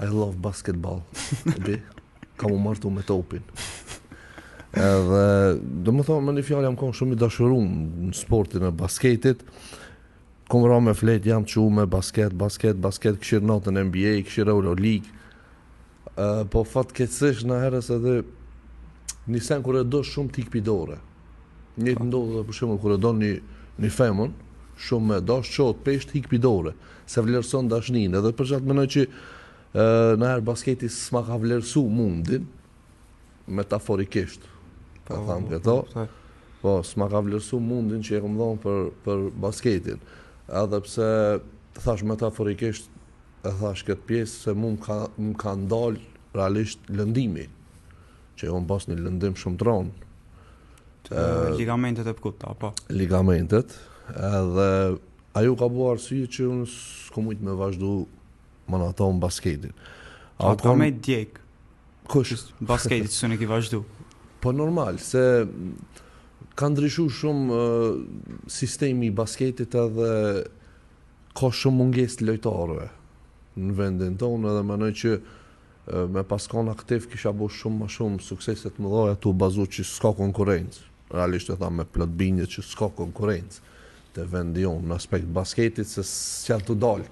I love basketball. Di, kam u martu me topin. Edhe, domethonë, me një fjalë jam konë shumë i dashurum në sportin e basketit. Kom ra me flet, jam çu me basket, basket, basket, kqyr natën NBA, kqyr Euroleague. Uh, po fatkeqësisht naherës edhe një sen kur e do shumë t'ik pi dore. Njëjtë ndodh edhe për shembull kur e do një një femën, shumë me dash çohet peshë t'ik pi dore, s'e vlerëson dashninë, edhe për qatë menoj që naherë basketi s'ma ka vlerësu mundin, metaforikisht, po e tham këto, po s'ma ka vlerësu mundin që e kom dhonë për, për basketin, edhe pse thash metaforikisht e thash këtë pjesë se mu më ka, më ka ndalë realisht lëndimi, që e pas një lëndim shumë të rëndë. Ligamentet e këputa, po. Ligamentet, edhe ajo ka bo arsye që unë s'kom mujtë me vazhdu më në ato në basketin. A ka me djeg? Kush? Basketit s'un e ki vazhdu. Po normal, se ka ndryshu shumë sistemi i basketit edhe ka shumë mungesë të lojtarëve në vendin tonë edhe mendoj që me pas kon aktiv kisha bo shumë ma shumë suksese të mëdha tu bazu që s'ka konkurrencë. Realisht e tham me plot bindje që s'ka konkurrencë te vendi jonë në aspekt basketit se s'janë tu dalë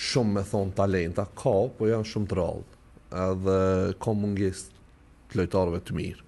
shumë me thonë talenta, ka, po janë shumë të rrallë edhe ka mungesë të lojtarëve të mirë.